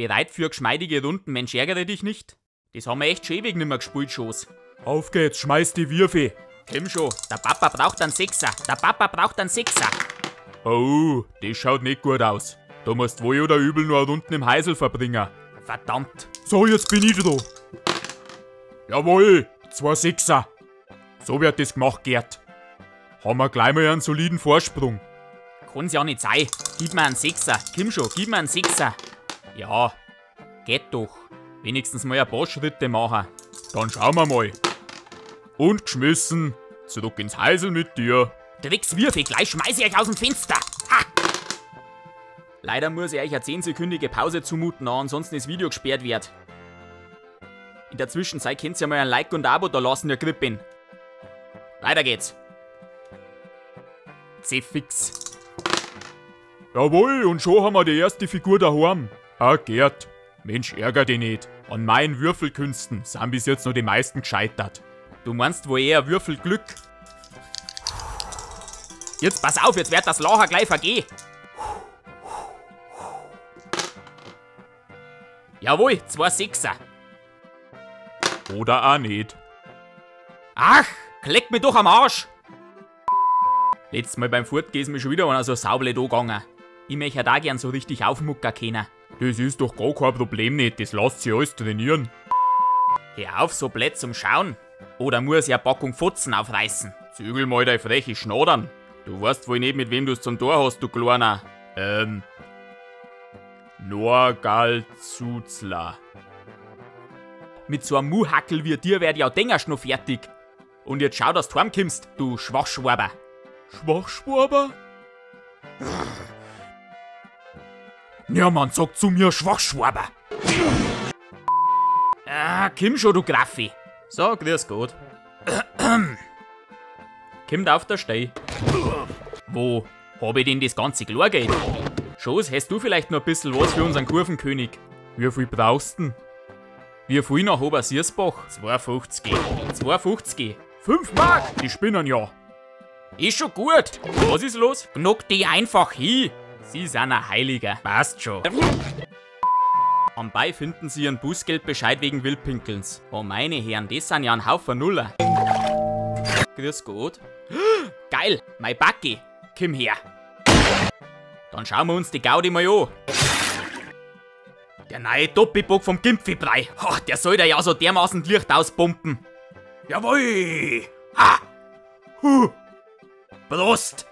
Bereit für geschmeidige Runden, Mensch, ärgere dich nicht? Das haben wir echt schon ewig nimmer gespielt, Schoß. Auf geht's, schmeiß die Würfe. Komm schon, der Papa braucht einen Sechser. Der Papa braucht einen Sechser. Oh, das schaut nicht gut aus. Da musst wohl oder übel nur Runden im Heisel verbringen. Verdammt. So, jetzt bin ich dran. Jawohl, 2 Sechser. So wird das gemacht, Gerd. Haben wir gleich mal einen soliden Vorsprung. Kann's ja nicht sein. Gib mir einen Sechser. Komm schon, gib mir einen Sechser. Ja, geht doch. Wenigstens mal ein paar Schritte machen. Dann schauen wir mal. Und geschmissen. Zurück ins Heisel mit dir. Dreckswürfe, gleich schmeiß ich euch aus dem Fenster. Ha! Leider muss ich euch eine 10-sekündige Pause zumuten, ansonsten das Video gesperrt wird. In der Zwischenzeit könnt ihr mal ein Like und ein Abo da lassen, ihr Grippin. Weiter geht's. C-Fix. Jawohl, und schon haben wir die erste Figur daheim. Ah, Gerd. Mensch, ärger dich nicht. An meinen Würfelkünsten sind bis jetzt noch die meisten gescheitert. Du meinst wohl eher Würfelglück? Jetzt pass auf, jetzt wird das Lacher gleich vergehen. Jawohl, 2 Sechser. Oder auch nicht. Ach, kleck mich doch am Arsch. Letztes Mal beim Fortgehen ist mir schon wieder einer so saublöd angegangen. Ich möchte ja da gern so richtig aufmucken können. Das ist doch gar kein Problem nicht, das lasst sich alles trainieren. Hör auf, so blöd zum Schauen. Oder muss ich eine Packung Fotzen aufreißen? Zügel mal dein freche Schnodern. Du weißt wohl nicht, mit wem du's zum Tor hast, du Kleiner. Norgal Zuzler. Mit so einem Muhackel wie dir werd ich auch denger noch fertig. Und jetzt schau, dass du heimkommst, du Schwachschwaber. Schwachschwaber? Ja, man sagt zu mir Schwachschwaber. Ah, komm schon, du Graffi. So, grüß Gott. Kommt auf der Steh. Wo hab ich denn das ganze Klargeld? Schoß, hast du vielleicht noch ein bisschen was für unseren Kurvenkönig? Wie viel brauchst denn? Wie viel nach Obersiersbach? 2,50. 2,50. 5 Mark! Die spinnen ja. Ist schon gut. Was ist los? Knock die einfach hin. Sie sind ein Heiliger. Passt schon. Am Bei finden Sie Ihren Bußgeldbescheid wegen Wildpinkelns. Oh meine Herren, das sind ja ein Haufen Nuller. Grüß Gott. Geil, mein Backi. Komm her. Dann schauen wir uns die Gaudi mal an. Der neue Doppelbock vom Gimpfibrei. Oh, der soll da ja so dermaßen Licht auspumpen. Jawohl! Ha! Huh! Prost!